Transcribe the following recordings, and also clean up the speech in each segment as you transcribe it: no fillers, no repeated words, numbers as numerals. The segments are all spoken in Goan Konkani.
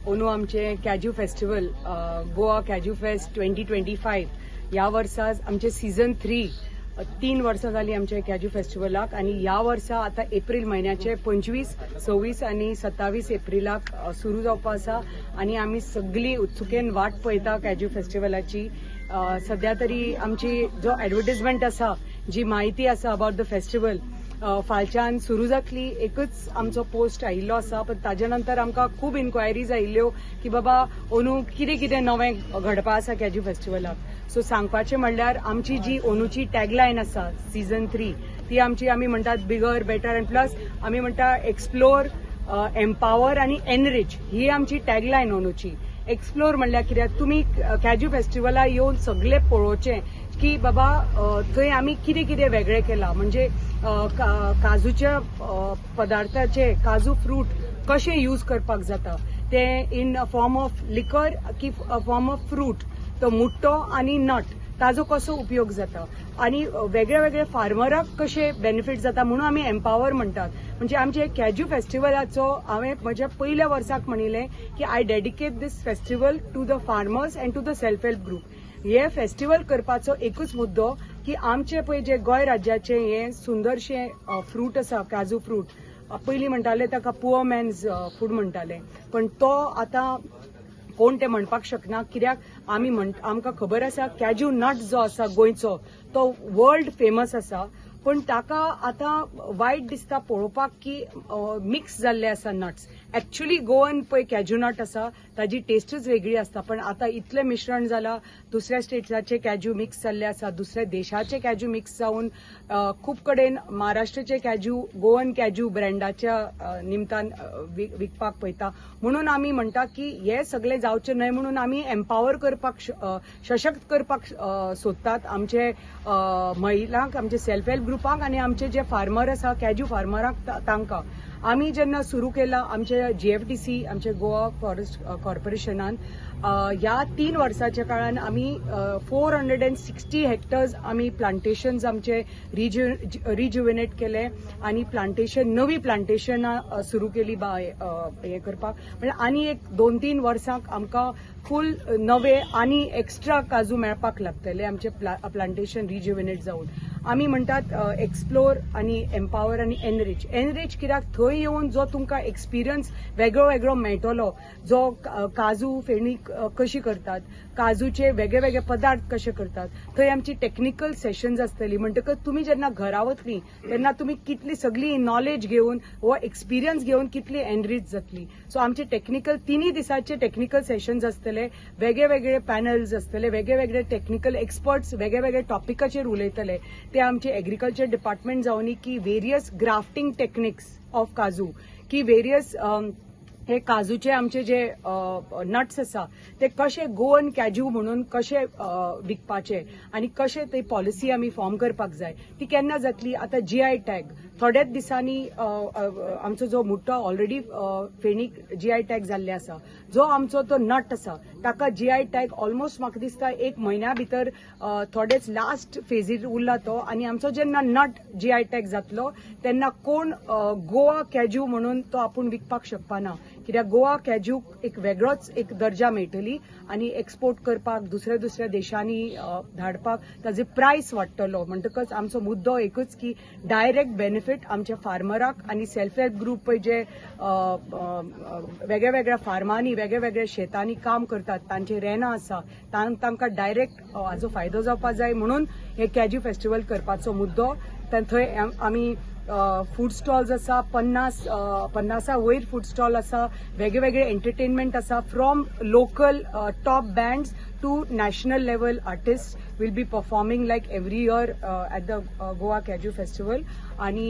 अंदू आमचें cashew festival, Goa cashew fest 2025, ह्या वर्सा आमचे सीझन 3. 3 वर्सां जालीं आमच्या कॅज्यू फेस्टिवलाक आनी ह्या वर्सा आतां एप्रील म्हयन्याचे 25, 26 आनी 27 एप्रिलाक सुरू जावपा आसा आनी आमी सगळीं उत्सुकेन वाट पळयता कॅज्यू फेस्टिवलाची. सध्या तरी आमची जो एडवर्टीजमेंट आसा, जी म्हायती आसा अबाउट the festival, फालच्यान सुरू जातली. एकच आमचो पोस्ट आयिल्लो आसा, पण ताजे नंतर आमकां खूब इन्क्वायरीज आयिल्ल्यो की बाबा, अंदू कितें कितें नवें घडपा आसा कॅज्यू फेस्टिवलाक. सो सांगपाचें म्हणल्यार, आमची जी अंदूची टॅगलायन आसा सीझन 3, ती आमची आमी म्हणटात बिगर, बेटर अँड प्लस आमी म्हणटा एक्सप्लोर, एम्पावर आनी एनरीच. ही आमची टॅगलायन अंदूची. एक्सप्लोर म्हणल्यार कित्याक, तुमी कॅज्यू फेस्टिवला येवन सगळे पळोवचें की बाबा, थंय आमी कितें कितें वेगळें केलां. म्हणजे काजूच्या पदार्थाचे, काजू फ्रूट कशें यूज करपाक जाता तें इन फॉर्म ऑफ लिकर की फॉर्म ऑफ फ्रूट, तो मुट्टो आनी नट, ताजो कसो उपयोग जाता आनी वेगळे वेगळे फार्मराक कशे बेनिफीट जाता, म्हणून आमी एम्पावर म्हणटात. म्हणजे आमचे कॅज्यू फेस्टिवलाचो हांवें म्हज्या पयल्या वर्साक म्हणिल्लें की I dedicate this festival to the farmers and to the self help group. हे फेस्टिवल करपाचो एकूच मुद्दो की आमचे पळय जे गोंय राज्याचें हें सुंदरशें फ्रूट आसा, काजू फ्रूट, पयलीं म्हणटाले ताका पुअर मॅन्स फूड म्हणटाले, पण तो आतां कोण ते म्हणपाक शकना, कित्याक आमी म्हण आमकां खबर आसा, कॅज्यू नट जो आसा गोंयचो, तो वर्ल्ड फेमस आसा. पण ताका आतां वायट दिसता पळोवपाक की मिक्स जाल्ले आसा नट्स. एक्च्युली गोवन पळय कॅज्यू नट आसा, ताजी टेस्टच वेगळी आसता, पण आतां इतलें मिश्रण जाला, दुसऱ्या स्टेट्साचे कॅज्यू मिक्स जाल्ले आसा, दुसऱ्या देशाचे कॅज्यू मिक्स जावन खूब कडेन महाराष्ट्राचे कॅज्यू गोवन कॅज्यू ब्रँडाच्या निमतान विकपाक पळयता. म्हणून आमी म्हणटा की हे सगळे जावचे न्हय म्हणून आमी एम्पावर करपाक, सशक्त करपाक सोदतात आमचे महिलांक, आमचे सेल्फ हेल्प ग्रुपांक आनी आमचे जे फार्मर आसा, कॅज्यू फार्मरांक. तांकां आमी जेन्ना सुरू केला आमचे जीएफडीसी, आमचे गोवा फॉरेस्ट कॉर्पोरेशनान, ह्या 3 वर्साच्या काळान आमी 460 हेक्टर्स आमी प्लांटेशन्स आमचे रिज्युविनेट केले आनी प्लांटेशन, नवी प्लांटेशनां सुरू केली बा हे करपाक. म्हणल्यार आनी एक 2-3 वर्सांक आमकां फूल नवे आनी एक्स्ट्रा काजू मेळपाक लागतले आमचे प्लांटेशन रिज्युविनेट जावन. आमी म्हणटात एक्सप्लोर आनी एम्पावर आनी एनरीच. एनरीच कित्याक, थंय येवन जो तुमकां एक्सपिरियन्स वेगळो वेगळो मेळटलो, जो काजू फेणी कशी करतात, काजूचे वेगळे वेगळे पदार्थ कशे करतात, थंय आमची टेक्निकल सेशन्स आसतली. म्हणटकच तुमी जेन्ना घरा वतली तेन्ना तुमी कितली सगळी नॉलेज घेवन वो एक्सपिरियन्स घेवन कितली एनरीच जातली. सो आमचे टेक्निकल तिनूय दिसाचे टेक्निकल सेशन्स आसतले, वेगळे वेगळे पॅनल्स आसतले, वेगळे वेगळे टेक्निकल एक्सपर्ट्स वेगळे वेगळे टॉपिकाचेर उलयतले. ते आमचे एग्रीकल्चर डिपार्टमेंट जावनी की वेरियस ग्राफ्टिंग टेक्निक्स ऑफ काजू, की वेरियस हे काजूचे आमचे जे नट्स आसा ते कशे गोवन कॅज्यू म्हणून कशे विकपाचे आनी कशे ते पॉलिसी आमी फॉर्म करपाक जाय, ती केन्ना जातली. आतां जीआय टॅग थोड्याच दिसांनी आमचो जो मुट्टो ऑलरेडी फेणीक जीआय टॅग जाल्ले आसा, जो आमचो तो नट आसा ताका जीआय टॅग ऑलमोस्ट म्हाका दिसता एक म्हयन्या भितर थोडेच लास्ट फेजीर उरला तो. आनी आमचो जेन्ना नट जीआय टॅग जातलो तेन्ना कोण गोवा कॅज्यू म्हणून तो आपूण विकपाक शकपाना, कित्याक गोवा कॅज्यूक एक वेगळोच एक दर्जा मेळटली आनी एक्सपोर्ट करपाक, दुसऱ्या दुसऱ्या देशांनी धाडपाक ताजो प्रायस वाडटलो. म्हणटकच आमचो मुद्दो एकूच की डायरेक्ट बेनिफीट आमच्या फार्मराक आनी सेल्फ हेल्प ग्रुप पळय जे वेगळ्या वेगळ्या फार्मांनी, वेगळ्या वेगळ्या शेतांनी काम करतात, तांचे रेनां आसा, तांकां डायरेक्ट हाजो फायदो जावपा जाय म्हणून हे कॅज्यू फेस्टिवल करपाचो मुद्दो. थंय आमी फूड स्टॉल्स आसा, 50 वयर फूड स्टॉल आसा, वेगळे वेगळे एंटरटेनमेंट आसा, from local top bands to national level artist will be performing like every year at the Goa Cashew Festival. आनी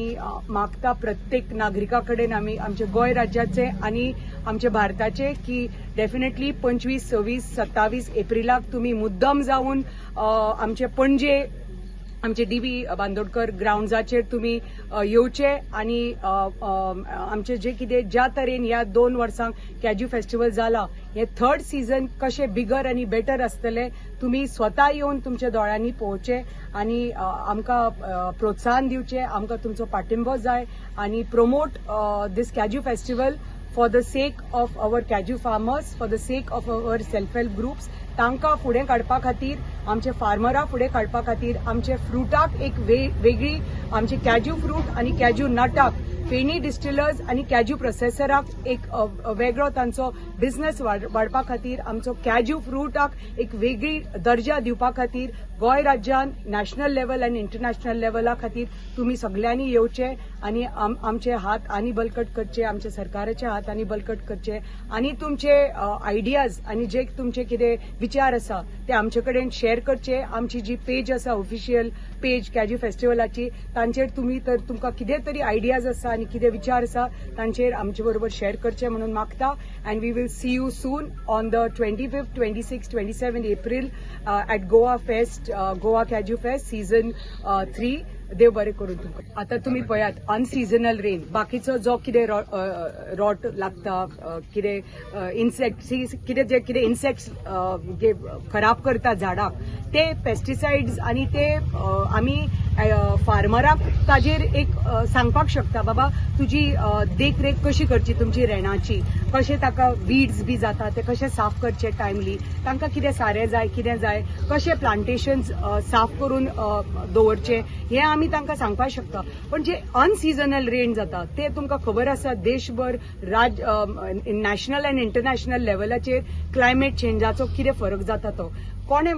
मागता प्रत्येक नागरिका कडेन आमी आमचे गोंय राज्याचे आनी आमचे भारताचे की डेफिनेटली 25, 26, 27 एप्रिलाक तुमी मुद्दम जावन आमचे पणजे आमचे डीबी बांदोडकर ग्रावंडाचेर तुमी येवचे आनी अ, अ, आमचे जे कितें ज्या तरेन ह्या 2 वर्सांक कॅज्यू फेस्टिवल जाला, हे थर्ड सीझन कशें बिगर आनी बेटर आसतलें, तुमी स्वता येवन तुमच्या दोळ्यांनी पळोवचें आनी आमकां प्रोत्साहन दिवचें. आमकां तुमचो पाठिंबो जाय आनी promote this Cashew Festival. For the sake of our cashew farmers, for the sake of our self help groups, तांकां फुडें काडपा खातीर, आमचे फार्मरां फुडें काडपा खातीर, आमचे फ्रुटाक एक वेगळी, आमचे कॅज्यू फ्रूट आनी कॅज्यू नटाक, फेणी डिस्टिलर्स आनी कॅज्यू प्रोसेसराक एक वेगळो तांचो बिझनेस वाडपा खातीर, आमचो कॅज्यू फ्रुटाक एक वेगळी दर्जा दिवपा खातीर गोंय राज्यान नॅशनल लेवल आनी इंटरनॅशनल लेवला खातीर तुमी सगल्यांनी येवचे आनी आमचे हात आनी बलकट करचे, आमचे सरकाराचे हात आनी बलकट करचे आनी तुमचे आयडियाज आनी जे तुमचे कितें विचार आसा ते आमचे कडेन शेअर करचे. आमची जी पेज आसा, ऑफिशियल पेज कॅज्यू फेस्टिवलाची, तांचेर तुमी तर तुमकां कितें तरी आयडियाज आसा आनी कितें विचार आसा, तांचेर आमचे बरोबर शेअर करचे म्हणून मागता. And we will see you soon on the 25th, 26, 27 April at Goa Fest, Goa Cashew Fest season 3. देव बरें करूं तुमकां. आतां तुमी पळयात, अनसिजनल रेन, बाकीचो जो कितें रॉट लागता, कितें इन्सेक्ट, कितें जे कितें इन्सेक्ट्स खराब करता झाडाक, ते पेस्टिसायड्स आनी ते आमी फार्मराक ताजेर एक सांगपाक शकता, बाबा तुजी देखरेख कशी करची, तुमची रेणाची कशें, ताका वीड्स बी जाता ते कशें साफ करचे टायमली, तांकां कितें सारें जाय, कितें जाय, कशें प्लांटेशन साफ करून दवरचें, हें आमी तांकां सांगपाक शकता. पण जे अनसिजनल रेन जाता ते तुमकां खबर आसा, देशभर राज नॅशनल अँड इंटरनॅशनल लेवलाचेर क्लायमेट चेंजाचो कितें फरक जाता तो. कोणे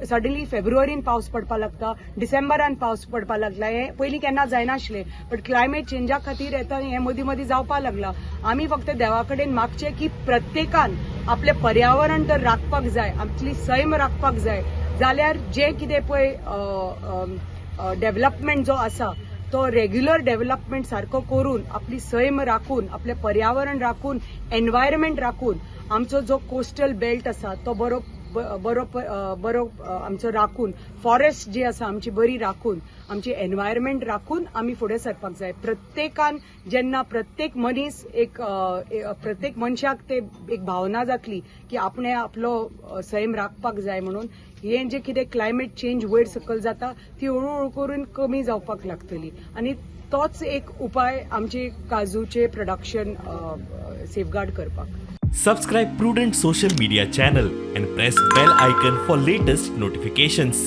सडनली फेब्रुवारीन पावस पडपाक लागता, डिसेंबरान पावस पडपाक लागला, हें पयलीं केन्ना जायनासलें. बट क्लायमेट चेंजा खातीर आतां हें मदीं मदीं जावपाक लागलां. आमी फक्त देवा कडेन मागचें की प्रत्येकान आपलें पर्यावरण तर राखपाक जाय, आपली सैम राखपाक जाय, जाल्यार जें कितें पळय डेव्हलपमेंट जो आसा तो रेग्युलर डेव्हलपमेंट सारको करून, आपली सैम राखून, आपलें पर्यावरण राखून, एनवायरमेंट राखून, आमचो जो कोस्टल बेल्ट आसा तो बरो बरो बरो आमचो राखून, फॉरेस्ट जी आसा आमची बरी राखून, आमची एनवायरमेंट राखून आमी फुडें सरपाक जाय. प्रत्येकान जेन्ना प्रत्येक मनीस एक प्रत्येक मनशाक ते एक भावना जातली की आपणे आपलो सैम राखपाक जाय म्हणून, हें जें कितें क्लायमेट चेंज वयर सकयल जाता ती हळू हळू करून कमी जावपाक लागतली आनी तोच एक उपाय आमचे काजूचे प्रोडक्शन सेफगार्ड करपाक. Subscribe Prudent Social Media channel and press bell icon for latest notifications.